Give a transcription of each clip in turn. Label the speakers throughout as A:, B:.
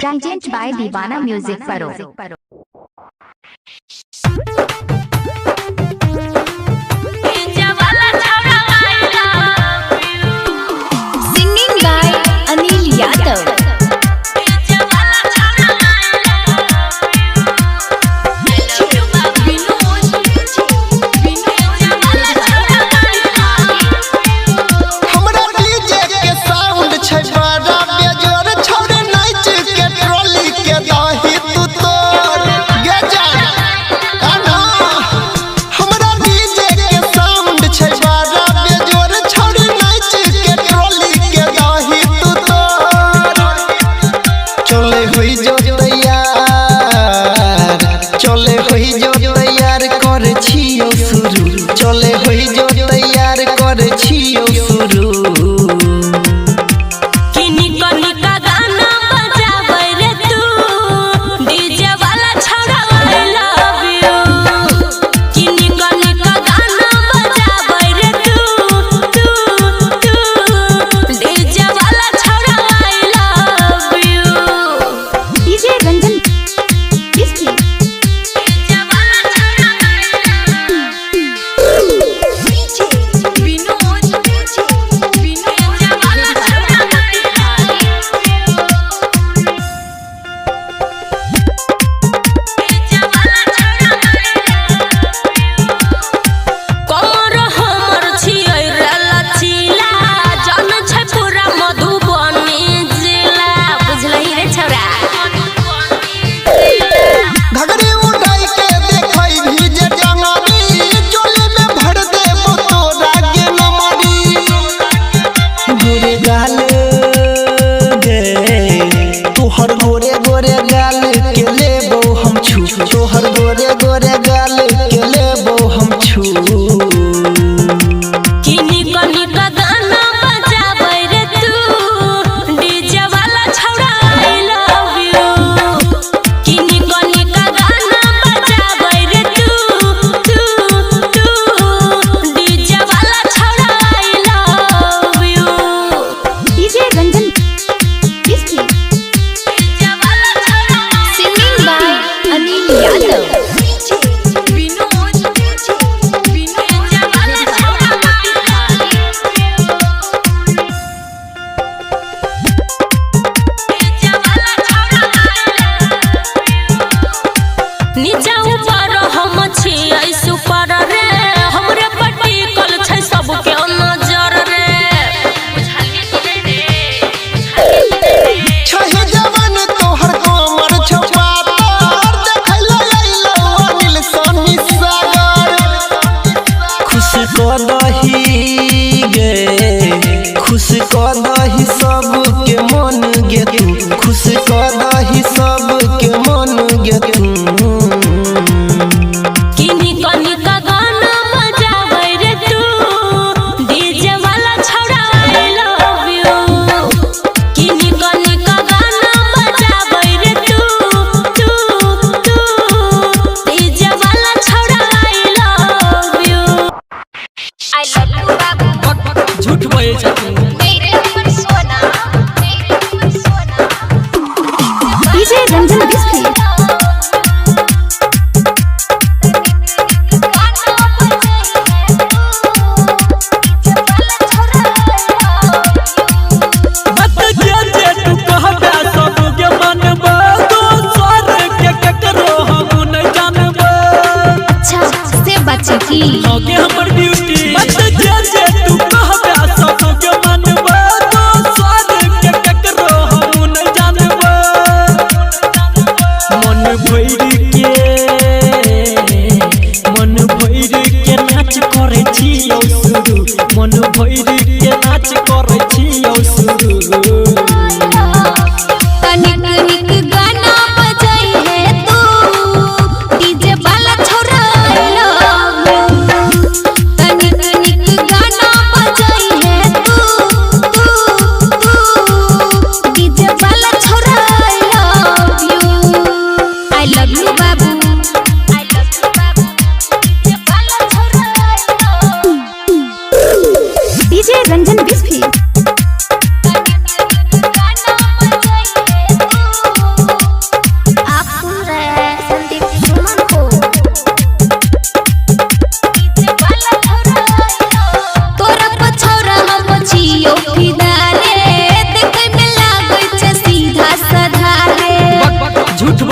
A: Present by Deewana music परो।
B: Singing by Anil Yadav.
C: हमरा DJ के साउंड छै बड़ा बेजोर, छोड़े नाच के ट्रॉली के दही तू तोर गे जान आना। हमरा डीजे के साउंड छै बड़ा बेजोर, छोड़े नाच के ट्रॉली के दही तू तोर। चले होई जो तैयार, चले होई जो तैयार कर छियो शुरू, चले होई जो तैयार कर छियो शुरू।
A: डीजे रंजन बिस्ती।
C: घघरी उठाई के देखई भी जे जंगली, चोली में भर देबो तोरा के नमरी। गोरे गाल गे तोहर गोरे गोरे गाल के लेबो हम छू, तोहर गोरे गोरे गाल के लेबो हम छू।
A: DJ Ranjan Bisti.
B: Singing by Anil Yadav.
D: नीचा ऊपर हम छियै सुपर रे, हमरे पट्टी कल छै सबके नजर रे।
C: छही जवान तोहर कमर छपातर, देखै ला अइलौ अनिल सनी सागर। खुश क दही गे, खुश क दही सबके मन गे तू, खुश क दही सबके मन गे तू।
E: झूठ बोले छथिन।
A: डीजे रंजन बिस्ती।
E: बत जे जे तू कहबे सबके मानबे, दोसर के केकरो हम नहि जानबे।
B: अच्छा से बचे की
E: आगे हमर ड्यूटी। बत जे जे तू कहबे सबके मानबे, दोसर के केकरो हम नहि जानबे।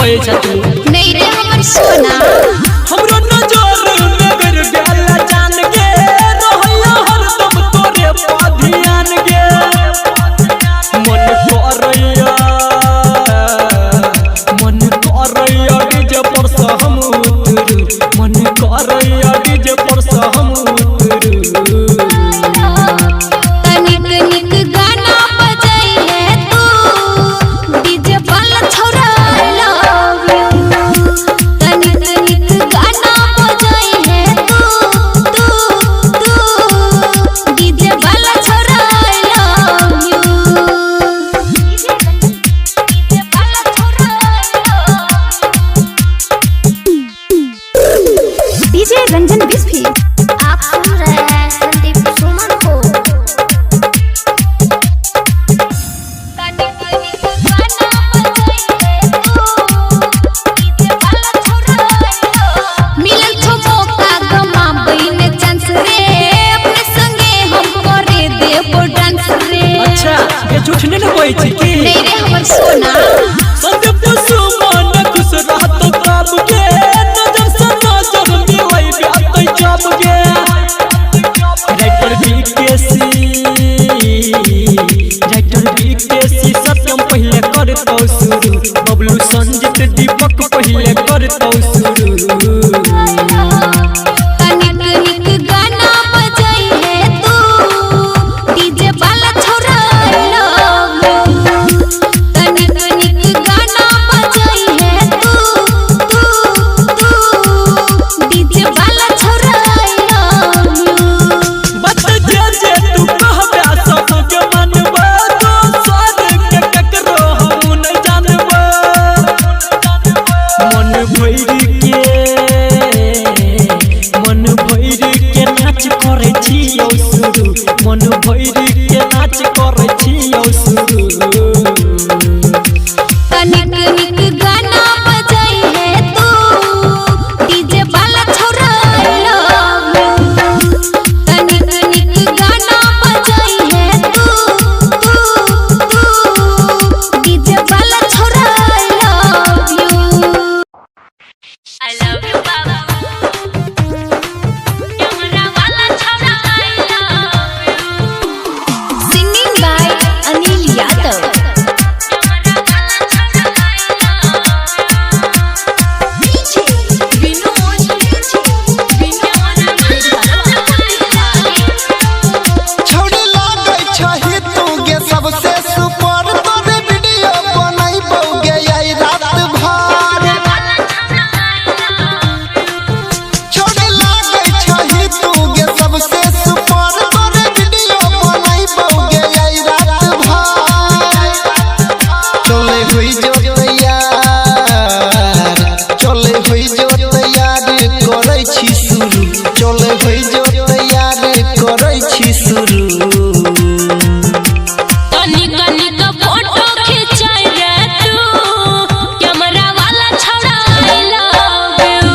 E: बजै छ तू?
B: नहीं रे हमर सोना।
E: हमरो नजर में गिर गेल जान गे, रहैया हरदम तोरे पर ध्यान गे। मन करैया, मन करैया डीजे पर से हम उतरू, मन करैया डीजे पर से हम उतरू।
B: तनिक निक गाना बजाई है तू डीजे वाला छोरा I love you. तनिक निक गाना बजाई है तू तू तू डीजे वाला छोरा I love you. DJ वाला छोरा I love
A: DJ Ranjan Bisfi.
F: आप सुन रहे हैं संदीप सुमन को।
B: तनिक निक गाना बजाई है तू डीजे वाला छोरा I love. मिलल छो मौका गमाबै में चांस रे, अपने संगे हम करे देबो डांस रे।
E: अच्छा ये झूठ नहीं न बजै छी की?
B: नहीं रे हमर सोना।
E: संदीप सुमन खुश रहत तब गे, नजर से नजर मिलैबे अतै जब गे। Writer BKC, writer BKC Satyam पहिले करतौ शुरू, बबलू संजीत दीपक पहिले करतौ शुरू।
B: तनिक निक गाना बजाई है तू डीजे वाला छोरा I love you. तनिक निक गाना बजाई है तू तू तू डीजे वाला छोरा I love you.
E: बत जे जे तू कहबे सबके मानबे, दोसर के ककरो हम नहि जानबे। मन भरि के, मन भरि के नाच करै छियौ शुरू, मन भरि के नाच करै छियौ शुरू।
B: तनिक निक गाना बजाई है तू डीजे वाला छोरा I love you. तनिक निक गाना बजाई है तू तू तू डीजे वाला छोरा I love you.
D: I love you बाबू, कैमरा वाला छोरा I love you.
B: Singing by Anil Yadav.
D: Camera वाला छोरा I love you.
C: छौड़ी लागै छही तू गे सबसे सुपर, तोरे वीडियो बनैबौ गे आई रात भर। छौड़ी लागै छही तू गे सबसे सुपर, तोरे वीडियो बनैबौ गे आई रात भर। चले होई जो तैयार, चले होई जो तैयार करै छी शुरू, चले होई जो तैयार करै छी शुरू।
D: तनिक निक फोटो खिंचाई रे तू कैमरा वाला छोरा I love you.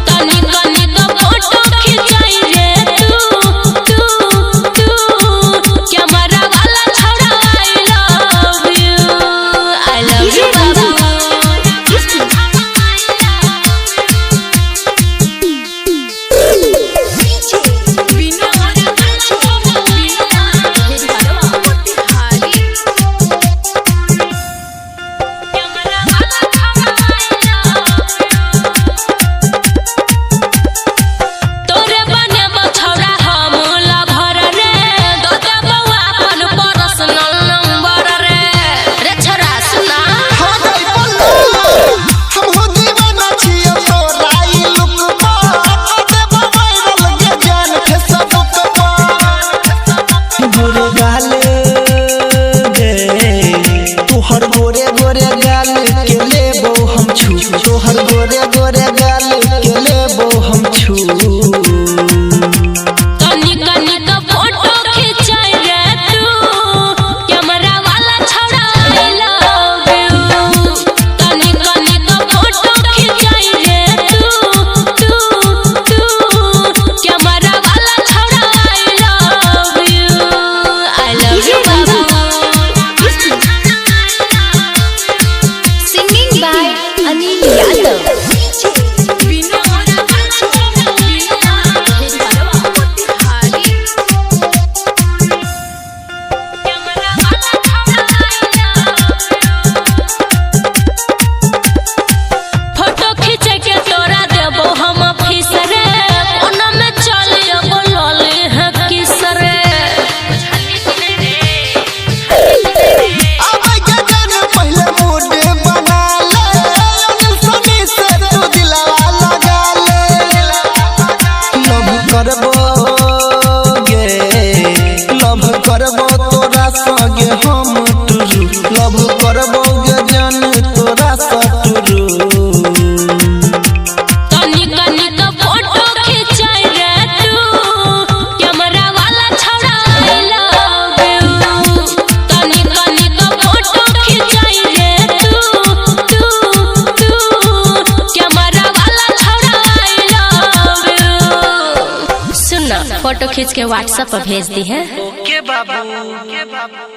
D: तनिक निक फोटो खिंचाई रे तू तू तू कैमरा वाला छोरा I love you. I love
A: DJ
D: you
A: Ranjan
D: बाबू।
A: बिस्फी।
D: तोरे बने बछौरा हम लभर रे, दो बउआ अपन पर्सनल नंबर रे। रे छोरा सुना,
C: हो गई बल्लू, हम हो दीवाना छियौ तोरा ई लुक पर, देबो वायरल गे जान फेसबुक पर। गोरे गाल गे, तोहर गोरे गोरे गाल के लेबो हम छू, तोहर गोरे गोरे गाल के लेबो हम छू।
D: तनिक निक फोटो खिंचाई रे तू कैमरा वाला छोरा I love you. तनिक निक फोटो खिंचाई रे तू तू तू कैमरा वाला छोरा I love you. I love
A: DJ
D: you
A: Ranjan
D: बाबू।
A: बिस्फी।
B: Singing by
D: फोटो खींच के व्हाट्सएप पर भेज दी है।
G: ओके बाबू।